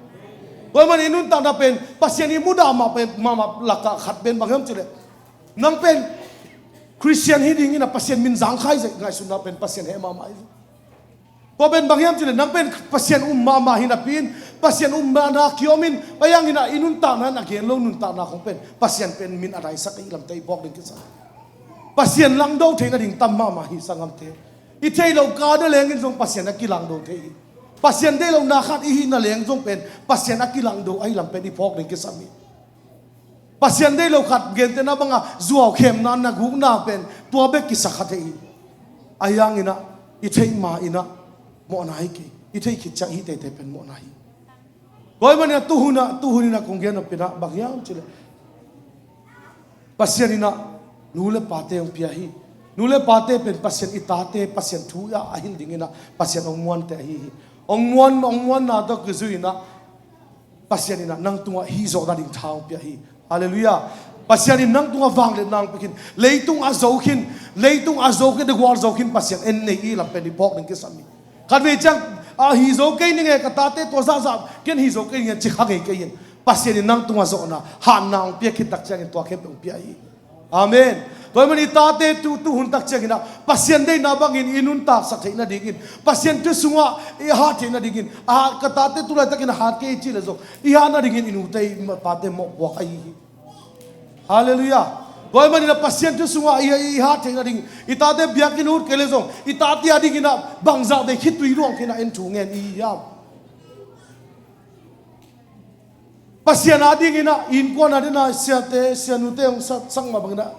Tua ahih manin i nuntakna pen Pasian i mudah mah pen, mahmah lakah khat pen bang hiam cih leh nang pen Khristian hi dingin ah Pasian min zangkhai zek ngaihsutna pen Pasian heh mahmah hi. Tua pen bang hiam cih leh nang pen Pasian um mahmah hi napi in, Pasian umna na kiom in, a yang in ah i nuntakna in a gen lo nuntakna khawng pen Pasian pen min a daisak ahih lamte i phawk ding kisam. Pasian langdo thei nading tam mahmah hi sanggamte. I theih loh ka na leng in zong Pasian a kilangdo thei hi. Pasian deih lohna khat i hih na leng zong pen Pasian a kilangdo ahih lam pen i phawk ding kisam hi. Pasian deih lo khat gentehna banga zuau khemna, na gukna pen tua bek kisak kha thei hi. A yang in ah i theih ma in ah mawhna hi kei, i theih khit ciang i hih teitei pen mawhna hi. Tua ahih manin ah tu hun ah, tu hun in ah kong gen nop pen ah bang hiam cih leh Pasian in ah nu le pate hong pia hi. Nu le pate pen Pasian i tate, Pasian thu ah a hilh dingin ah Pasian hong muante ahi hi. Hong muan, hong muanna tawh kizui in ah Pasian in ah nang tungah hih zawh nading tha hong pia hi. Halleluiah. Pasian in nang tungah vangliatna hong pia khin. Leitung a zo khin, leitung a zo khin, the world zo khin Pasian en nei i lam pen i phawk ding kisam hi. Khatvei ciang, a, hih zo kei ning e, ka tate tua zahzah ken hih zo kei ning e ci kha ngei kei in, Pasian in nang tungah zawhna, hatna hong pia khit tak ciangin tua khempeuh hong pia hi. Amen. Tua ahih manin i tate tu, tu hun tak ciangin ah Pasian deihna bangin i nuntaksak theih nadingin, Pasian thu sungah i hat theih nadingin, a, ka tate tu laitakin a hat kei i cih leh zong i hat nadingin i nute i pate mawhpuak ahi hi. Halleluiah. Tua ahih manin ah Pasian thu sungah i, i hat theih nading, i tate biakinn ut kei leh zong i tate a dingin ah bangzah vei khitui luang khin ah en thu ngen i hiam? Pasian a dingin ah innkuan a dingin ah siate, sianute hong sa, sak mah bangin ah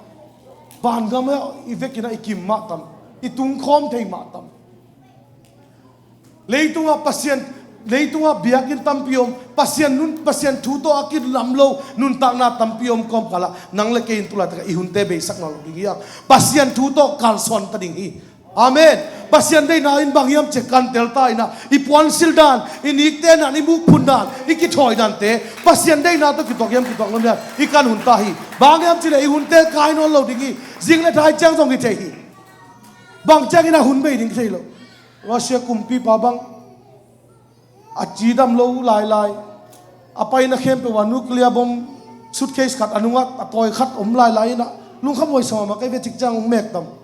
vangam ah i vekin ah i kim mah tam, i tungkhawm thei mah tam. Leitungah Pasian, leitungah biakinn tampi om, Pasian nun, Pasian thu tawh a kilam lo nuntakna tampi om kawmkalah nang le kei in tu laitak ah i hunte beisak nawn lo ding hi a, Pasian thu tawh kalsuan ta ding hi. Amen. Pasian deihna in bang hiam cih kan tel ta in ah, i puansilh dan, i nikte dan, i mukphun dan, i kithawi dante Pasian deihna tawh kituak hiam, kituak lo hiam, i kan hun ta hi. Bang hiam cih leh i hunte kai nawn lo ding hi. Zing le thai ciang zong hi thei hi. Bang ciangin a hun bei ding thei lo. Russia kumpipa bang a cidam lo lailai, a paina khempeuh ah nuclear bomb suitcase khat a nungah a tawi khat om lailai in ah lungkham huai sa mahmah kei ve, cik ciang hong mek tam.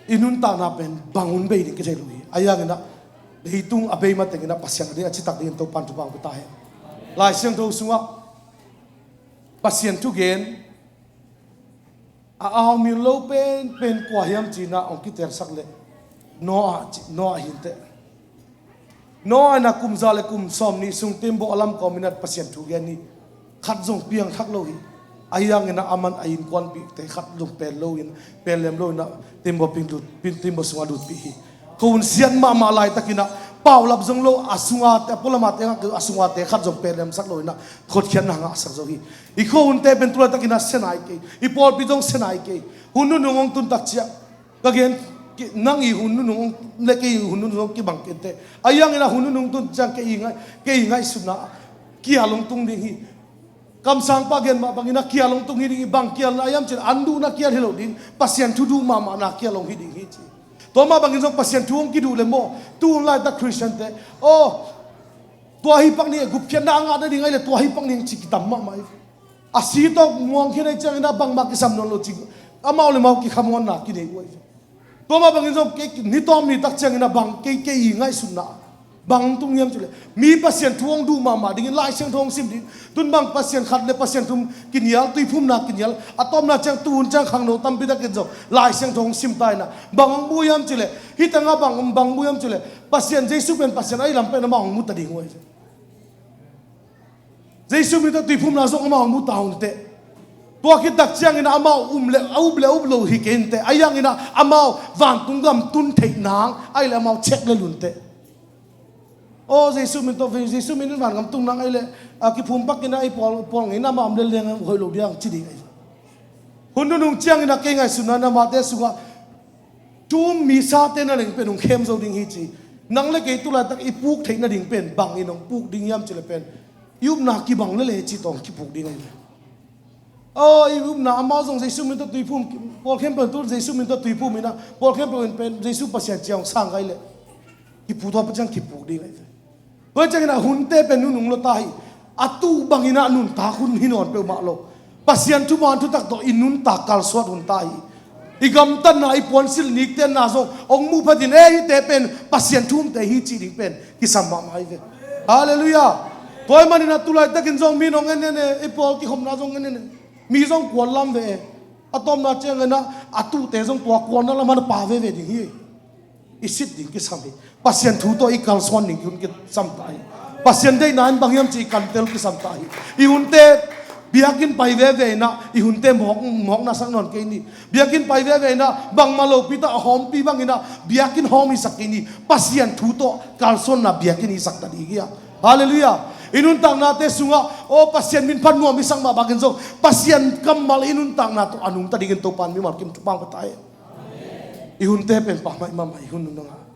I nuntakna pen bang hun bei ding kithei lo hi. A yang in ah leitung a bei mateng in ah Pasian a ding a citak dingin Topan thupha hong pia ta hen. Lai Siangtho sungah Pasian thugen a aumil lo penpen kua hiam ci-in ah hong kitelsak leh Noah ci, Noah hi inteh. Noah in ah kum za le kum sawmnih sung teembaw a lamkawm in ah Pasian thu gen hi. Khat zong piangthak lo hi. Ahi hangin ah aman a innkuanpihte khat zong pen lo in, pen lem lo in ah, teembaw ping lut, pin, teembaw sungah lutpih hi. Khuahun siat mahmah laitakin ah, paulap zong lo, a sungate, a pualamate ngah kei, a sungate khat zong pen lemsak lo in ah, hotkhiatna ngahsak zo hi. I khuahunte pen tu laitakin ah sia nai kei, i pawlpi zong sia nai kei. Hun nunung hong tun tak ciang, ka gen, ki-, nang i hun nunung hong, le kei i hun nunung hong kibang kei inteh. Ahi hangin ah hun nunung tun ciang kei i ngai-, kei i ngaihsutna ah kial hong tung ding hi. Kamsangpa gen mah bangin ah kial hong tung hi ding hi. Bang kialna hiam cih leh an duhna kial hi lo ding, Pasian thu duh mahmahna kial hong hi ding hi ci. Tua mah bangin zong Pasian thu hong kiduh leh maw, tu hun laitak Khristiante, aw, tua hi pak ni, gupkhiatna a ngah nading ahih leh tua hi pak ni ci kitam mahmah hi. A si tawh muangkhia ahih ciangin ah bangmah kisam nawn lo ci, amau le amau kikhamuanna kinei uh ahi. Tua mah bangin zong kei, ni tawm ni tak ciangin ah bang kei, kei i ngaihsutna bang tung hiam cih leh, mi Pasian thu hong duh mahmah dingin Lai Siangtho hong sim ding. Tun bang Pasian khat le Pasian thum kinial, tuiphumna kinial, a tawpna ciang tu hun ciang khangno tampi takin zong Lai Siangtho hong sim ta in ah, bang hong mu hiam cih leh, hih tengah bang, bang mu hiam cih leh, Pasian, Jesu pen Pasian ahih lam pen amah hong mu ta ding uh ahi. Jesu min tawh tuiphumna zong amau mu ta un teh. Tua khit tak ciangin ah amau um le, a up le a up lo hi kei inteh. Ahi hangin ah amau vantung gam tun theih nang ahih leh amau check lel un teh. Aw, Jesu min tawh, Jesu min in vangam tung nang ahih leh, a, kiphum pak in ah i pawl, pawl ngeina mah om lel leng hoih lo ding ci ding ahi. Hun nunung ciangin ah kei ngaihsutna in ah amate sungah thu um mi sate nading pen hong khem zo ding hi ci. Nang le kei tu laitak i puk theih nading pen bangin hong puk ding hiam cih leh pen, i upna kibang lel e ci tawh hong kipuk ding ahi. Aw, i upna amau zong Jesu min tawh tuiphum, pawl khempeuh in tu Jesu min tawh tuiphum in ah, pawl khempeuh in pen Jesu Pasian ci-a hong sang kei leh, kipu tua pa ciang kipuk ding ahi. Tua ciangin ah hunte pen nunung lo ta hi. A tuh bangin ah nuntak hun hi nawn peuhmah lo. Pasian thuman thutak tawh i nuntak kalsuan hun ta hi. I gamtatna, i puansilh niktenna zong hong muh phatin, e, hihte pen Pasian thu umte hi cih ding pen kisam mahmah hi ve. Halleluiah. Tua ahih manin ah tu laitakin zong mi in hong en en e, i pawl kikhopna zong en en e. Mi zong kuan lam ve e. A tawpna ciangin ah a tuhte zong tua kuanna lam ah na pha veve ding hi. I sit ding kisam hi. Pasian thu tawh i kalsuan ding hun kisam ta hi. Pasian deihna in bang hiam cih i kantel kisam ta hi. I hunte biakinn pai veve in ah i hunte mawk, mawkna sak nawn kei ni. Biakinn pai veve in ah bangmah lopi ta a hawmpi bangin ah biakinn hawm i sak kei ni. Pasian thu tawh kalsuanna biakinn i sak ta ding hi a. Halleluiah. I nuntaknate sungah, aw, Pasian min phat nuam i sak mah bangin zong Pasian kammal i nuntakna tawh a nungta dingin Topa'n mimal kim thupha hong pia ta hen. I hunte pen pammaih mahmah i hun nunung ah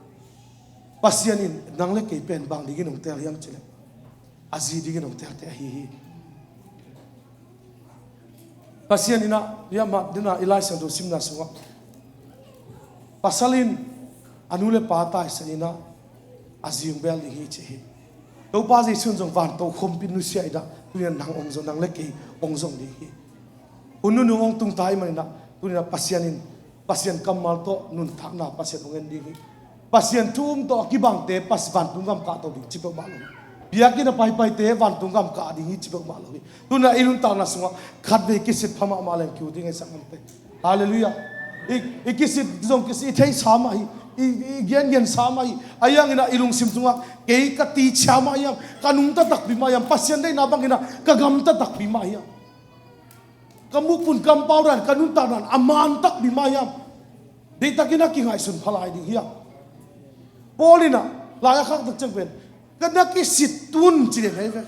Pasian in nang le kei pen bang dingin hong tel hiam cih leh, a zi dingin hong telte ahi hi. Pasian in ah, i amah dingin ah i Lai Siangtho simna sungah, pasal in a nu le pa taisan in ah a zi hong beel ding hi ci hi. Topa Jesu in zong vantung khawmpi nusia in ah tuni-in ah nang hong zong, nang le kei hong zong ding hi. Hun nunung hong tung ta ahih manin ah tuni-in ah Pasian in, Pasian kammal tawh nuntakna Pasian hong en ding hi. Pasian thu um tawh a kibangte Pas-, vantung gam kahto ding ci peuhmah lo hi. Biakinn a paipaite vantung gam kah ding hi ci peuhmah lo hi. Tuni-in ah i nuntakna sungah khatvei kisit pha mahmah leng kiu ding ei sak ngamte. Halleluiah. I, i kisit zong kisit, i theihsa mah hi. I, i gengensa mah hi. Ahi hangin ah i lungsim sungah kei ka tichia mah hiam, ka nungta takpi mah hiam, Pasian deihna bangin ah ka gamta takpi mah hiam, ka mukpun kampau dan, ka nuntak dan a man takpi mah hiam, deihtakin a kingaihsun pha lai ding hiam. Paul in ah lai a khak tak ciang pen, ka na kisit tun ci den ahi ve.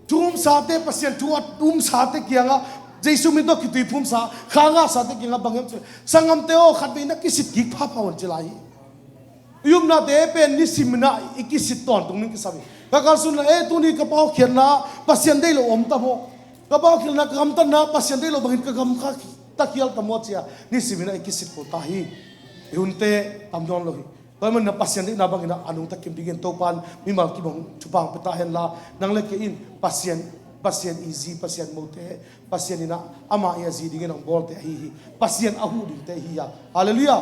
Thu umsate, Pasian thu a umsate kiangah, Jesu min tawh kituiphumsa, kha ngahsate kiangah bang hiam cih leh, sanggamte aw, khatvei na kisit kik phapha un ci lai hi. I upnate pen nisim in ah i kisit tawntung ding kisam hi. Ka kalsuanna, e, tuni ka pau khialhna Pasian deih lo om ta maw? Ka pau khialhna, ka gamtatna Pasian deih lo bangin ka gamta khial ta maw ci-a nisim in ah i kisit kul ta hi. I hunte tam nawn lo hi. Tua ahih manin ah Pasian deihna bangin ah a nungta kim dingin Topa'n mimal kim hong thupha hong pia ta hen la, nang le kei in Pasian, Pasian i zi, Pasian mote, Pasian in ah amah i a zi dingin hong bawlte ahi hi. Pasian a huh dingte ahi hi a. Halleluiah.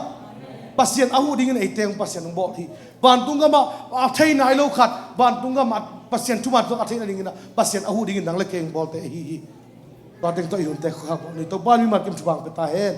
Pasian a huh dingin eite hong Pasian hong bawl hi. Vantung gamah a thei nai lo khat, vantung gamah Pasian thuman tawh a theih nadingin ah Pasian a huh dingin nang le kei hong bawlte ahi hi. Tua teng tawh i hunte khuakhak bawl ni. Topa'n mimal kim thupha hong pia ta hen.